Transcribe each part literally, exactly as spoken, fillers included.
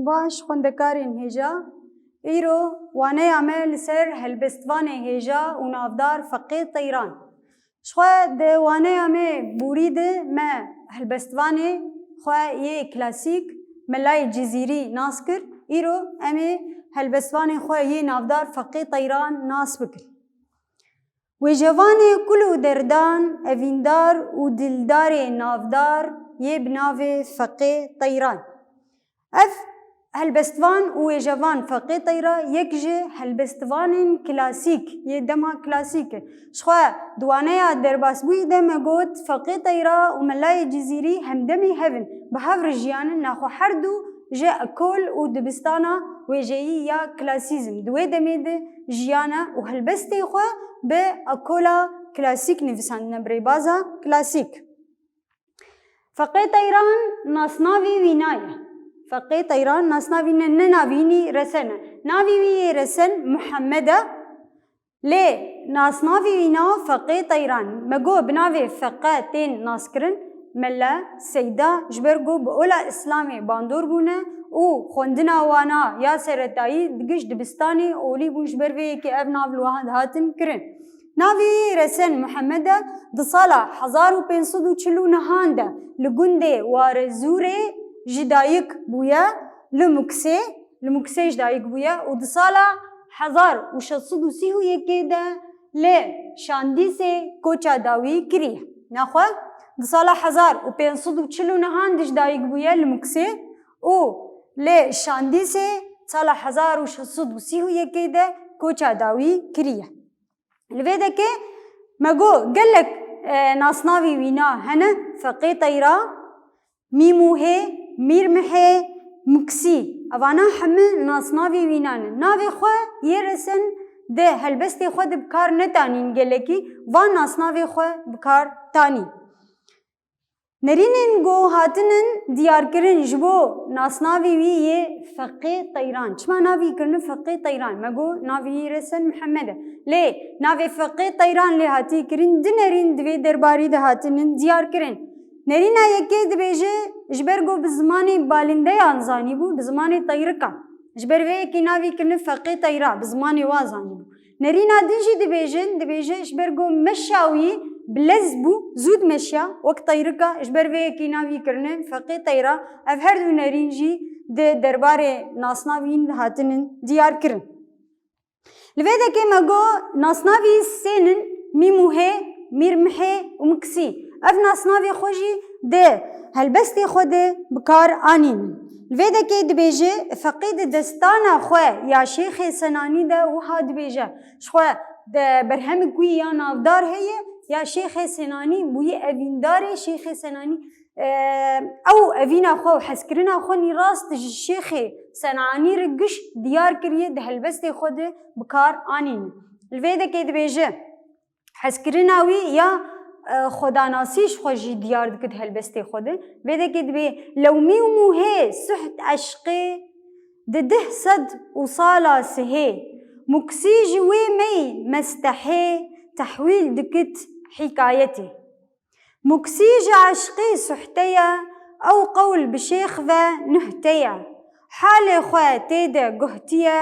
Baş xwendekarên hêja, îro waneya me li ser helbestvanê hêja û navdar Feqê Teyran. Jixwe di waneya me borî de me helbestvanê xwe yê klasîk Melayê Cizîrî nas kir. Îro em ê helbestvanê xwe yê navdar Feqê Teyran nas bikin. Wêjevanê kul û derdan, evîndar û dildarê navdar yê bi navê Feqê Teyran. Ev helbestvan û wêjevan Feqê Teyra yek ji helbestvanên klasîk yê dema klasîk e. Jixwe di waneya derbasbûyî de me got Feqê Teyra û Melayê Cizîrî hemdemê hev in, bi hev re jiyanin, naxwe her du ji ekol û dibistana wêjeyî ya klasîzm di wê demê de jiyane û helbestê xwe bi ekola klasîk nivîsandine, bi rêbaza klasîk. Feqê Teyran nasnavî wîna ye. Feqê Teyran nasnavî ne, ne navî wî resen e. Navî wî yê resen Muhammed e. Lê nasnavî wîna Feqê Teyran. Me got bi navê Feqe tên naskirin, Mele, Seyda, ji ber ku bi ola Îslamê bandor bûne û xwendina wana ya seretayî di giş dibistanê olî bûn, ji ber vê yekê ev nav li wan dihatin kirin. Navê wî resen Muhammed e, di sala hezar û pênc sed û çil û nehan de li gundê Warezûrê ji dayik bûye, li Muksê, li Muksê ji dayik bûye û di sala hezar û şeş sed û sî û yekê de li Şandîsê koça dawî kiriye. Naxwe di sala hezar û pênc sed û çil û nehan de ji dayik bûye li Muksê û li Şandîsê sala hezar û şeş sed û sî û yekê de koça dawî kiriye. Li vê dekê me got gelek, e, nasnavî wîna hene, Feqê Teyra, Mîmûhê, Mîrmihê, Muksî. Evana heme nasnavî wîna ne. Navê xwe yê resen di helbestê xwe de bi kar netanîn gelekî, van nasnavê xwe bi kar tanîn. Nerînên ku hatinin diyarkirin ji bo nasnavê wî yê Feqê Teyran. Çima navî kirine Feqê Teyran? Me got navî wî resen Mihemed e. Lê navê Feqê Teyran lê hatî kirin, di nerîn di vê derbarî de hatinin diyarkirin. Nerîna yekê dibêje, ji ber ku bi zimanê balindeyan zanîbû, bi zimanê teyrikan. Ji ber vê yekê navî kirine Feqê Teyra, bi zimanê wa zanîbû. Nerîna din jî dibêjin, dibêje ji ber ku meşa wî bi lez bû, zû dimeşiya, wek teyrika, ji ber vê yekê navî kirine Feqê Teyra. Ev her du nerîn jî di derbarê nasnavîn de hatinin diyar kirin. Li vê dekê me got nasnavî sênin, Mîmûhê, Mîrmihê û Miksî. Ev nasnavê xwe jî di helbestê xwe de bi kar anînin. Li vê dekê dibêje, Feqî di destana xwe ya Şêxê Senanî de wiha dibêje, jixwe de berhemik wî ya navdar heye, ya Şêxê Senanî bûye evîndarê Şêxê Senanî, e, ew evîna xwe û hezkirina xwe nî rast ji Şêxê Senanî re giş diyar kiriye, di helbestê xwe de bi kar anîne. Li vê dekê dibêje, hezkirina wî ya, e, xwedanasî ji xwe jî diyar dike di helbestê xwe de. Vê dekê dibê, Lewmî û mûhê suht eşqê, di dih sed û sala sihê, Muksî ji wê mey mestehê, tehwîl dikit hîkayetê. Muksî ji eşqê suhte ye, ew qewl bi şêx ve nuhte ye. Halê xwe tê de guhtiye,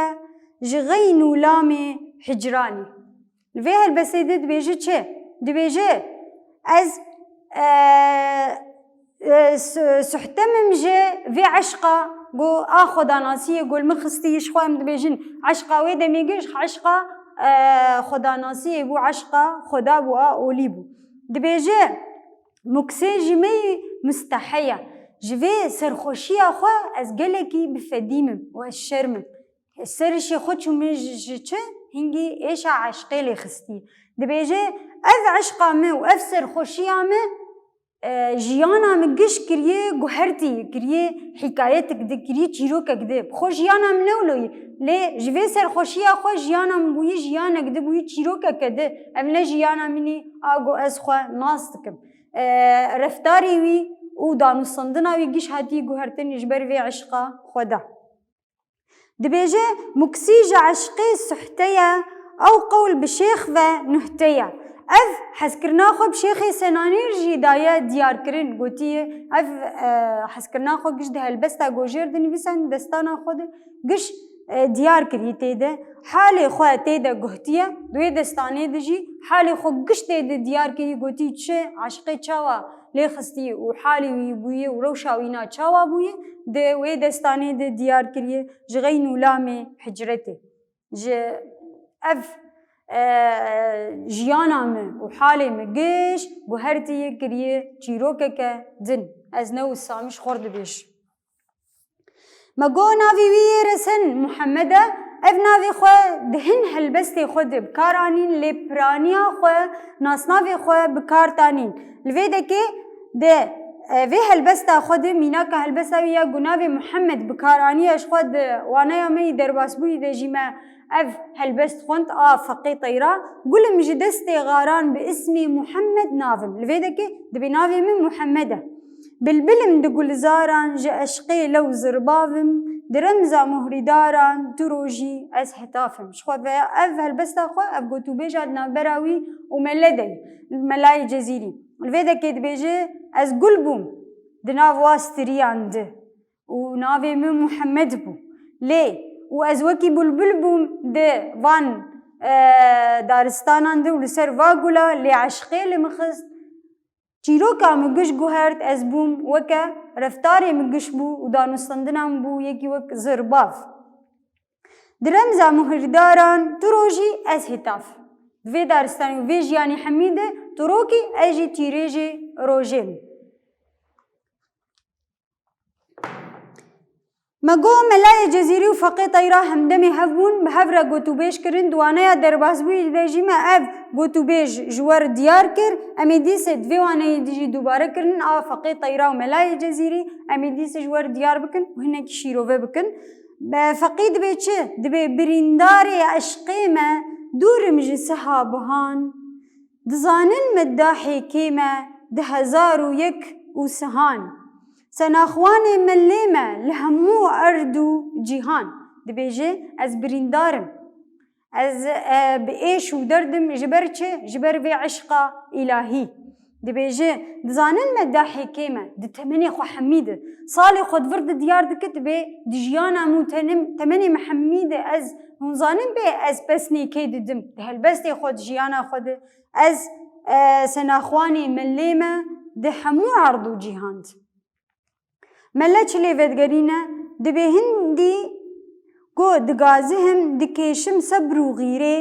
ji xeyn û lamê hicranê. Li vê helbestê de dibêje çi? Dibêje, ez, e, e, su-, suhte mim ji vê eşqa, ku a xwedanasiyê ku li min xistî, ji xwe em dibêjin eşqa wê demê giş, eşqa, e, xwedanasiyê bû, eşqa xweda bû, a olî bû. Dibêje, Muksê ji me yî mistehe ye. Ji vê serxweşiya xwe ez gelekî bi fedî mim û ez şerm im. Serişê xwe çûme ji, ji çi? Hingî êşa eşqê lê xistî. Dibêje, ev eşqa me û ev serxweşiya me, e, jiyana me giş kiriye guhertî, kiriye hîkayetik di, kiriye çîrokek di. Bi xwe jiyana min ne wilo yî. Lê ji vê serxweşiya xwe jiyana min bûyî jiyanek di, bûyî çîrokeke di. Ev ne jiyana min î, a ku ez xwe nas dikim. E, reftarê wî û danûstandina wî giş hatî guhertin ji ber vê eşqa xwe de. Dibêje, Muksî ji eşqê suhte ye, ew qewl bi şêx ve nuhte ye. Ev hezkirina xwe bi Şêxê Senanî jî daye diyarkirin. Gotiye, ev, e, hezkirina xwe giş di helbesta gojêr dinivîse, destana xwe de giş, e, diyar kirî tê de. Halê xwe tê de guhtiye. Di wê destanê de jî halê xwe giş tê de diyar kirî, gotî çi eşqê çawa lê xistî û halê wî bûye û rewşa wîna çawa bûye, di wê destanê de diyar kiriye ji xeyn û lamê hicretê. Ji ev, e, jiyana min û halê min giş guhertiyê kiriye çîrokeke din. Ez ne wisa min ji xwe re dibêjim. Me got navê wî yê resen Muhammed e. Ev navê xwe di hin helbestê xwe de bi kar anîn, lê piraniya xwe, nasnavê xwe bi kar tanîn. Li vê dekê de, e, vê helbesta xwe de, mînaka helbesta wî ya ku navê Muhammed bi kar aniye, ji xwe di waneya me yî derbasbûyî de jî me ev helbest xwend a Feqê Teyra. Gulim ji destê xaran bi ismî Muhammed navim. Li vê dekê dibê navê min Muhammed e. Bilbilim di gulzaran ji eşqê lew zirbavim, di remza muhrîdaran tu rojî ez hitafim. Ji xwe ve ev helbesta xwe, ev gotûbêja di navbera wî û Mele de ye, Melayê Cezîrî. Li vê dekê dibêje, ez gul bûm, di nav wa stiriyan de û navê min Muhammed bû. Lê û ez wekî bulbul bûm di van, e, daristanan de û li ser va gula lê eşqê li min xist. Çîroka min giş guhert, ez bûm weke reftarê min giş bû û danûstandina min bû yekî wek zirbav. Di remza muhirdaran tu rojî ez hêtaf. Di vê daristanê û vê jiyanê hemî de tu rokî ez jî tîrêjê rojê min. Me got Melayê Cezîrî û Feqê Teyra hemdemê hev bûn, bi hev re gotûbêj kirin, di waneya derbasbûyî de jî me ev gotûbêj ji we re diyar kir. Em ê dîse di vê waneyê de jî dubare kirin a Feqê Teyra û Melayê Cezîrî, em ê dîse ji we re diyar bikin û hinekî şîrove bikin. Be Feqî dibê çi? Dibê birîndarê eşqê me, dûr im ji siha bihan. Dizanin me dahê kê me di hezar û yek û sihan. Senaxwanê me lê me li hemû erd û cîhan. Dibêje, ez birîndar im. Ez, e, bi êş û derdim ji ber çi? Ji ber vê eşqa îlahî. Dibêje, dizanin me dahê kê me, di temenê xwe hemî de. Salê xwe di vir de diyar dike, dibê di jiyana min û tenim-, temenê min hemî de ez, hûn zanin bê ez pesnê kê didim, di helbestê xwe, di jiyana xwe de. Ez, e, senaxwanê milê me di hemû erd û cîhan de. Mele çi lê vedigerîne? Dibê hindî ku digazihim, dikêşim sebr û xîrê,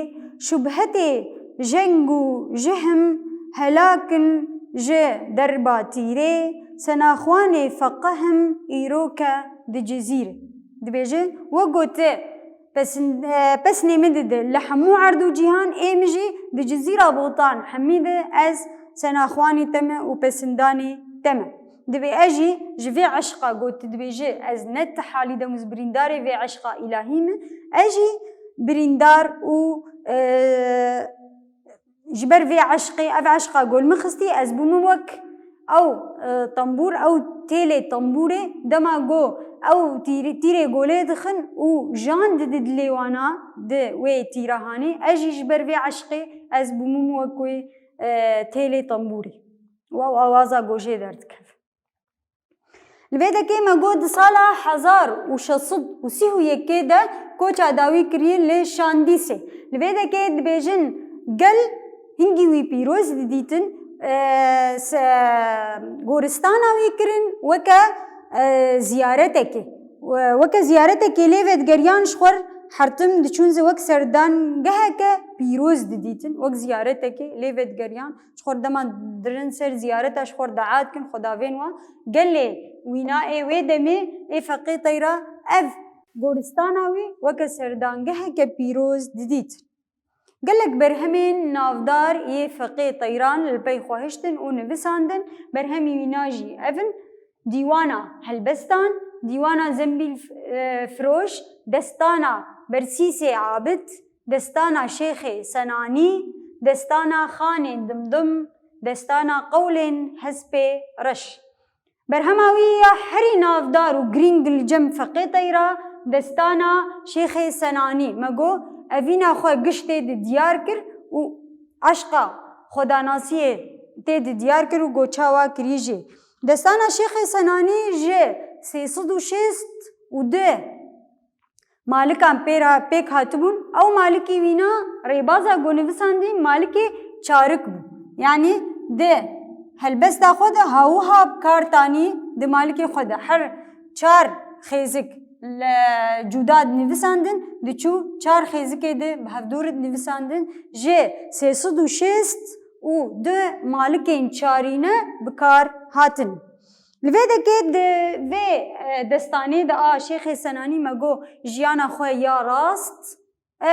şubhetê jeng û jihim, helakin ji derba tîrê, senaxwanê feqihim îro ke di Cizîrê. Dibêje, we gote, Pesin-, e, pesnê min dide li hemû erd û cîhan, ê min jî di Cizîra Botan hemî de ez senaxwanê te me û pesindanê te me. Dibê ez jî ji vê eşqa got, tu dibêje ez ne ti halî dem û birîndarê vê eşqa îlahî me, ez jî birîndar û, e, Ji ber vê eşqê, ev eşqa gol min xistî, ez bûme wek ew, e, tembûr, ew têlê tembûrê, dema go ew tîrê, tîrê golê dixin û jan didi dilê wana di wê tîra hanê, ez jî ji ber vê eşqê ez bûme wek wê, e, têlê tembûrê. Û ew awaza gojê derdikeve. Li vê dekê me got di sala hezar û şeş sed û sî û yekê de koça dawî kiriye li Şandîsê. Li vê dekê dibêjin gel hingî wî pîroz didîtin, e, se-, goristana wî kirin weke, e, ziyaretekê. We-, weke ziyaretekê lê vedigeriyan ji xwe re hertim diçûn zî wek serdangeheke pîroz didîtin, wek ziyaretekê lê vedigeriyan. Ji xwe re dema dirin ser ziyareta ji xwe re dua dikin, Xwedavên wan gelê wîna ê wê demê ê Feqê Teyra ev goristana wî weke serdangeheke pîroz didît. Gelek berhemên navdar yê Feqê Teyran li pey xwe hiştin û nivisandin, berhemî wîna jî ev in, Dîwana Helbestan, Dîwana Zembîl, e, Firoş, Destana Bersîsê Abid, Destana Şêxê Senanî, Destana Xanê Dimdim, Destana Qewlên Hespê Reş. Berhema wî ya herî navdar û girîng li cem Feqê Teyra, Destana Şêxê Senanî. Me got, evîna xwe giş tê de diyar kir û eşqa xwedanasiyê tê di diyar kir û go çawa kirî jî. Destana Şêxê Senanî ji sê sed û şêst û du malikan pêra pêk hatibûn. Ew malikî wîna rêbaza go nivisandî malikê çarik bû. Yanî di helbesta xwe de ha wiha bi kar tanî di malikê xwe de her çar xêzik li cuda dinivisandin, diçû çar xêzikê de bi hevdû re dinivisandin. Ji sê sed û şêst û du malikên çarîne bi kar hatin. Li vê dekê di vê, e, destanê de a Şêxê Senanî me got jiyana xwe ya rast, e,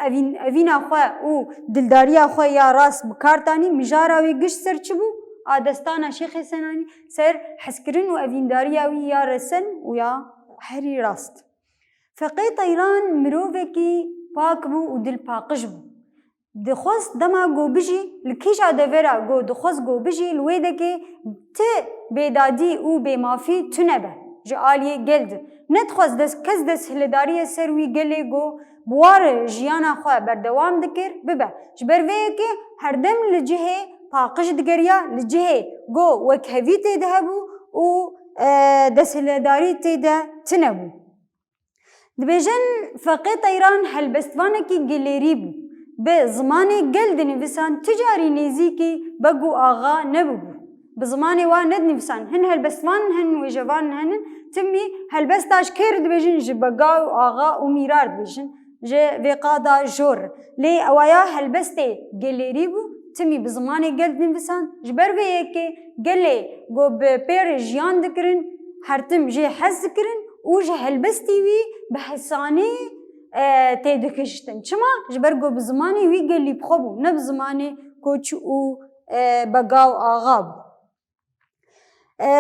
evîn-, evîna xwe û dildariya xwe ya rast bi kar tanî, mijara wî giş ser çi bû? A destana Şêxê Senanî ser hezkirin û evîndariya wî ya resen û ya herî rast. Feqê Teyran mirovekî pak bû û dilpaqij bû. Dixwest dema go bijî, li kîja devera go dixwest go bijî, li wê dekê ti bêdadî û bêmafî tune be ji aliyê gel de. Nedixwest des-, kes desthiledariyê ser wî gelê go bi war jiyana xwe berdewam dikir, bibe. Ji ber vê yekê herdem li cihê paqij digeriya, li cihê go wekhevî tê de hebû û, e, desthiledarî tê de tune bû. Dibêjin, Feqê Teyran helbestvanekî gelêrî bû. Bi zimanê gel dinivisan, ti carî nêzîkî beg û axa nebûbû. Bi zimanê wa nedinivisan. Hin helbestvan, hin wêjevan henin, timî helbesta ji kê re dibêjin, ji bega û axa û mîrar dibêjin. Ji vê qada jor. Lê ewaya helbestê gelêrî bû, timî bi zimanê gel dinivisan. Ji ber vê yekê gelê go bi pê re jiyan dikirin, her tim jê hez dikirin û ji helbestî wî bi hesanî, e, têdikiştin. Çima? Ji ber ku bi zimanê wî gelî bi xwe bû, ne bi zimanê koç û, e, bega û axa bû. E,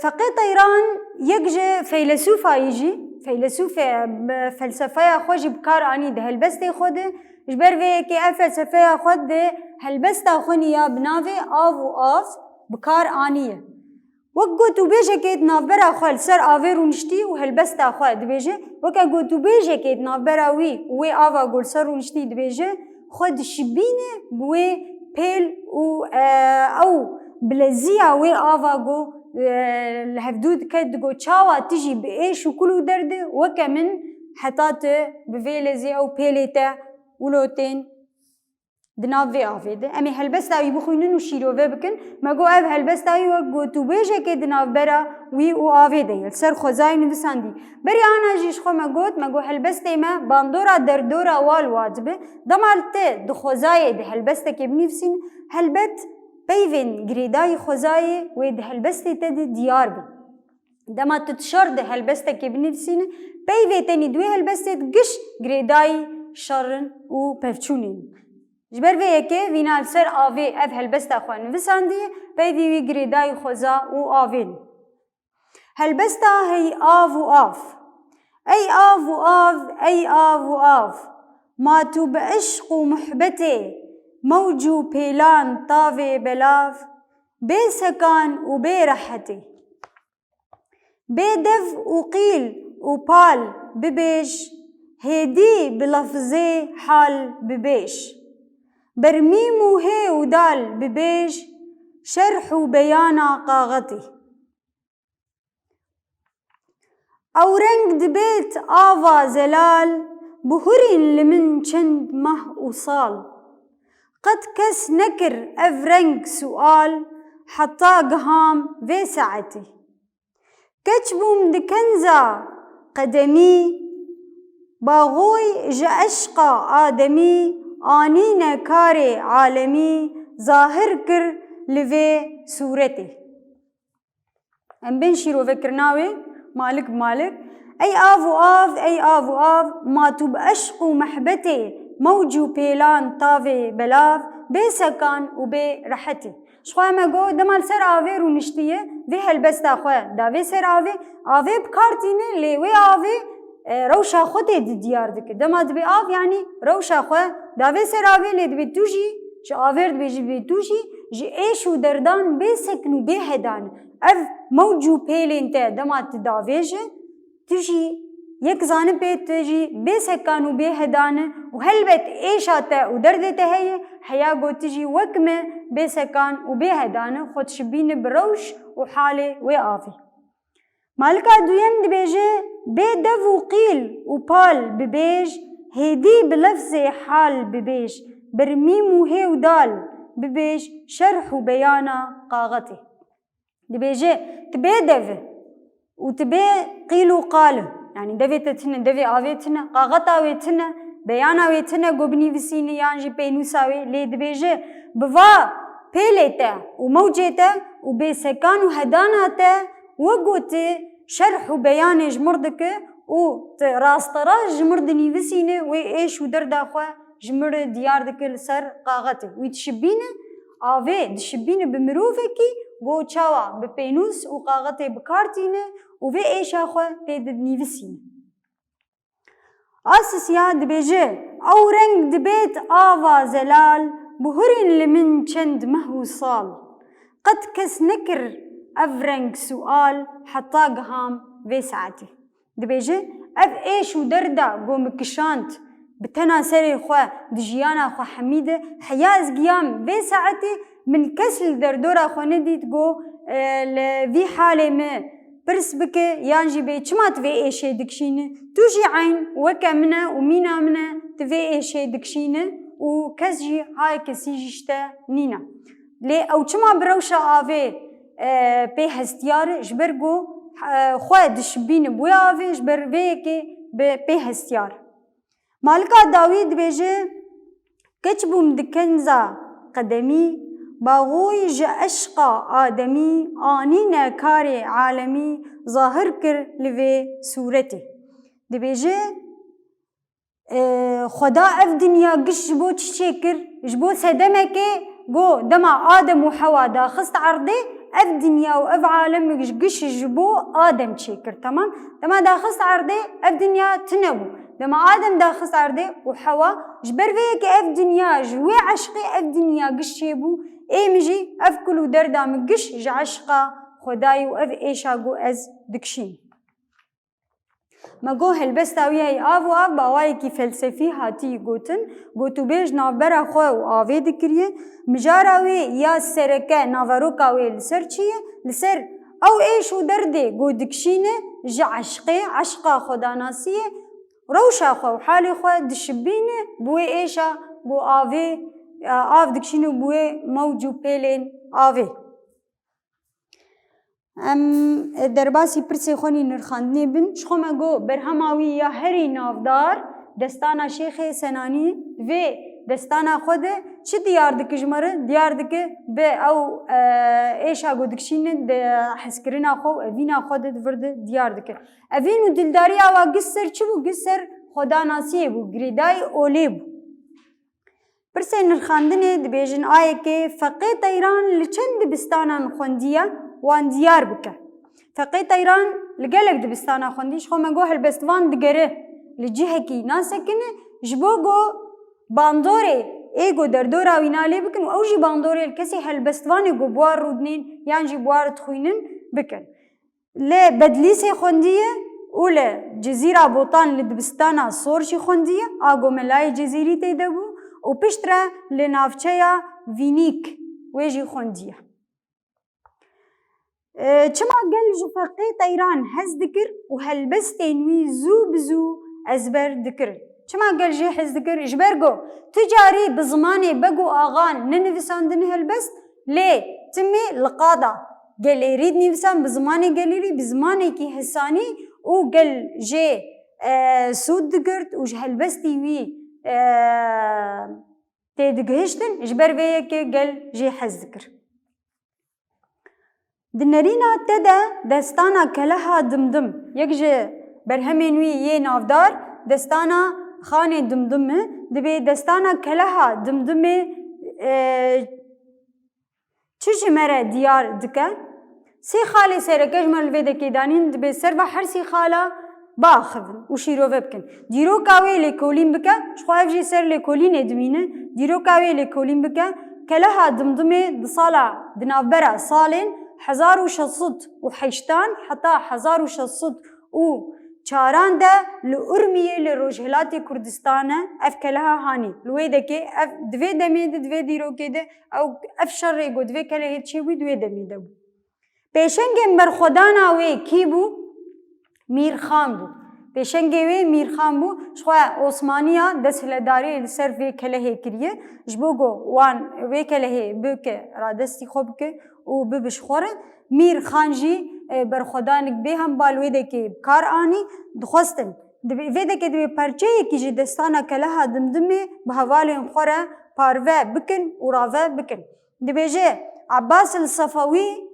Feqê Teyran yek ji feylesûfayî jî, feylesûfê, e, felsefeya xwe jî bi kar anî di helbestê xwe de. Ji ber vê yekê ev felsefeya xwe di helbesta xwe nî ya bi navê Av û Av bi kar aniye. Wek gotûbêjekê di navbera xwe li ser avê rûniştî û helbesta xwe dibêje, weke gotûbêjekê di navbera wî û wê ava ku li ser rûniştî dibêje, xwe dişibîne bi wê pêl û, e, ew bileziya wê ava ku, e, li hevdû dike, digo, çawa tu jî bi êş û kul û derdê weke min heta tu bi vê lezê ew pêlê te wilo tên di nav vê avê de. Em ê helbesta wî bixwînin û şîrove bikin. Me got, ev helbesta wî wek gotûbêjekê di navbera wî û avê de ye. Li ser xwezayê nivisandî. Berî ana jî ji xwe me got, me got, helbestê me bandora derdora wa li wa dibe. Dema li te di xwezayê de helbestekê binivîsîn, helbet peyvên girêdayî xwezayê wê di helbestê te de diyar bin. Dema tu di şer de helbestekê binivîsîne, peyvê tenî di wê helbestê de giş girêdayî şer in û pevçûnên. Ji ber vê yekê vîna li ser avê ev helbesta xwe nivisandiye, peyvî wî girêdayî xweza û avê ne. Helbesta hey av û av. Ey av û av, ey av û av. Ma tu bi eşq û muhbetê, mewc û pêlan tavê belav, bê sekan û bê rehetê. Bê dev û qîl û pal bibêj, hêdî bi lefzê hal bibêj. Ber mîm û hê û dal bibêj, şerh û beyana qaxetê. Ew reng dibêt ava zelal, bihurîn li min çend mah û sal. Qet kes nekir ev reng sual, heta giham vê saetê. Keç bûm di kenza qedemî, baxoy ji eşqa ademî, anîne karê alemî, zahir kir li vê sûretê. Em bên şîrovekirina wê, malik bi malik. Ey av û av, ey av û av, ma tu bi eşq û mehbetê, mewc û pêlan tavê belav, bê sekan û bê rehetê. Ji xwe me got, dema li ser avê rûniştiye, vê helbesta xwe da vê ser avê, avê bi kar tîne, lê wê avê, e, rewşa xwe tê di diyar dike. Dema dibê av, yanî rewşa xwe da vê ser avê, lê dibê tu jî, ji avê re dibêjî, dibê tu jî ji êş û derdan bê sekin û bê hedan. Ev mewc û pêlên te dema tu davêje, tu jî yek zanibê tu jî bê sekan û bê hedan e. Û helbet êşa te û derdê te heye, heya ku tu jî wek me bê sekan û bê hedane xwe dişibîne bi rewş û halê wê avê. Malika duyem dibêje, bê dev û qîl û pal bibêj, hêdî bi lefzê hal bibêj, bir mîm û hê û dal bibêj, şerh û beyana qaxetê. Dibêje, tu bê dev û tu bê qîl û qal, yanî devê te tune, devê avê tune, qaxeta wê tune, beyana wê tune ku binivîsîne yan jî pênûsa wê, lê dibêje, bi va pêlê te û mewcê te û bê sekan û hedana te, wek ku tu şerh û beyanê ji mir dike û tu rasterast ji mir dinivîsîne, wê êş û derda xwe ji mir diyar dike li ser qaxetê. Wî dişibîne, avê dişibîne bi mirovekî ku çawa bi pênûs û qaxetê bi kar tîne û vê êşa xwe tê dinivîsîne. Asisya dibêje, ew reng dibêt ava zelal, bihurîn li min çend meh û sal. Qet kes nekir ev reng sual, heta giham vê saetê. Dibêje, ev êş û derda ku min kişand, bi tena serê xwe di jiyana xwe hemî de, heya ez giyam vê saetê, min kes li derdora xwe nedît ku, e, li vî halê min pirs bike, yan jî bê çima tu vê êşê dikişînî? Tu jî eyn weke min e û mîna min e, tu vê êşê dikişînî û kes jî hayê kesî jî ji te nîne. Lê ew çima bi rewşa avê, e, pê hestiyar e? Ji ber ku, e, xwe dişibîne bi wê avê, ji ber vê yekê bi pê hestiyar. Malika dawî dibêje, keç bûm di kenza qedemî, baxûy ji eşqa ademî, anîne karê alemî, zahir kir li vê sûretê. Dibêje, e, Xweda ev dinya giş ji bo çi çêkir? Ji bo sedemekê ku dema Adem û Hewa daxist erdê, ev dinya û ev alem giş ji bo Adem çêkir. Temam? Dema daxist erdê, ev dinya tune bû. Dema Adem daxist erdê û Hewa, ji ber vê yekê ev dinya ji wê eşqê ev dinya giş çêbû, ê min jî ev kul û derda min giş ji eşqa Xwedayê û ev êşa ku ez dikişînim. Me got helbesta wî hey av û av bi awayekî felsefî hatî gotin, gotûbêj navbera xwe û avê dikiriye, mijara wê ya sereke naveroka wê li ser çi ye? Li ser ew êş û derdê ku dikişîne ji eşqê, eşqa xwedanasiyê, rewşa xwe û halê xwe dişibîne bi wê êşa ku avê, av dikişîne û bi wê mewc û pêlên avê. Em, e, derbasî pirsê xwe nî nirxandinê bin. Ji xwe me got berhema wî ya herî navdar destana Şêxê Senanî. Vê destana xwe de çi diyar dike ji me re? Diyar dike bi ew, e, êşa ku dikişîne di hezkirina xwe û evîna xwe de di vir de diyar dike. Evîn û dildariya wa giş ser çi bû? Giş ser xwedanasiyê bû, girêdayî olê bû. Pirsên nirxandinê dibêjin, a yekê, Feqê Teyran li çend dibistanan xwendiye, wan diyar bike. Feqê Teyran li gelek dibistana xwendî, ji xwe me got helbestvan digere, li cihekî nasekine, ji bo ku bandorê ê ku derdora wî nalê bikin û ew jî bandorê li kesê helbestvanê ku bi wan rûdinên yan jî bi wan dixwînin bikin. Li Bedlîsê xwendiye û li Cizîra Botan li dibistana sor jî xwendiye, a ku melayê Cizîrî tê de bû û piştre li navçeya Vînîk wê jî xwendiye. E, çima gel ji Feqê Teyran hez dikir û helbestên wî zû bi zû ezber dikirin? Çima gel jê hez dikir? Ji ber ku tu carî bi zimanê beg û axan nenivisandin helbest, lê timê li qada gelêrî dinivîsan, bi zimanê gelêrî, bi zimanekî hesanî û gel jê, e, sûd digirt û ji helbestî wî, e, têdigihiştin, ji ber vê yekê gel jê hez dikir. Di nerîna te de destana Keleha Dimdim, yek ji berhemên wî yê navdar, destana Xanê Dimdim e, dibê destana Keleha Dimdimê, e, çi ji me re diyar dike? Sê xalê sereke ji me li vê dekê danîn, dibê ser ve her sê xala biaxivin û şîrove bikin. Dîroka wê lêkolîn bike, ji xwe ev jî ser lêkolînê dimîne, dîroka wê lêkolîn bike, Keleha Dimdimê di sala, di navbera salên hezar û şeş sed û heştan heta hezar û şeş sed û çaran de li Urmiyê li Rojhilatê Kurdistan e ev keleha hanî. Li wê dekê ev di vê demê de, di vê dîrokê de ew ev şerê ku di vê kelehê çêbû di wê demê de bû. Pêşengên berxwedana wê kî bû? Mîrxan bû. Pêşengê wê Mîrxan bû. Ji xwe Osmaniya desthiledariyê li ser vê kelehê kiriye. Ji bo ku wan wê kelehê bike radestî xwe bike û bibe ji xwe re. Mîrxan jî, e, berxwedanek bê hemba li wê dekê bi kar anî. Dixwestin, divê, vê dekê divê perçeyekî ji destana keleha Dimdimê bi hevalên xwe re parve bikin û rave bikin. Dibêje Abbas el Sefawî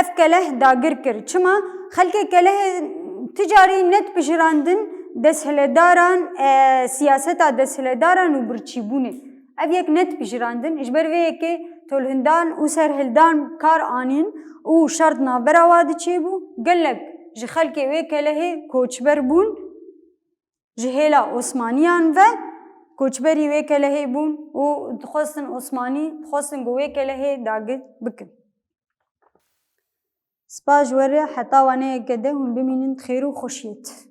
ev keleh dagir kir. Çima? Xelkê kelehê ti carî nedipijirandin desthiledaran, e, siyaseta desthiledaran û birçîbûnê. Ev yek nedipijirandin. Ji ber vê yekê tolhindan û serhildan kar anîn û şer di navbera wa de çêbû. Gelek ji xelkê wê kelehê koçber bûn. Ji hêla Osmaniyan ve koçberî wê kelehê bûn û dixwestin Osmanî, dixwestin ku wê kelehê dagir bikin. Spas ji we re, heta waneyeke de hûn bimînin xêr û xweşiyê.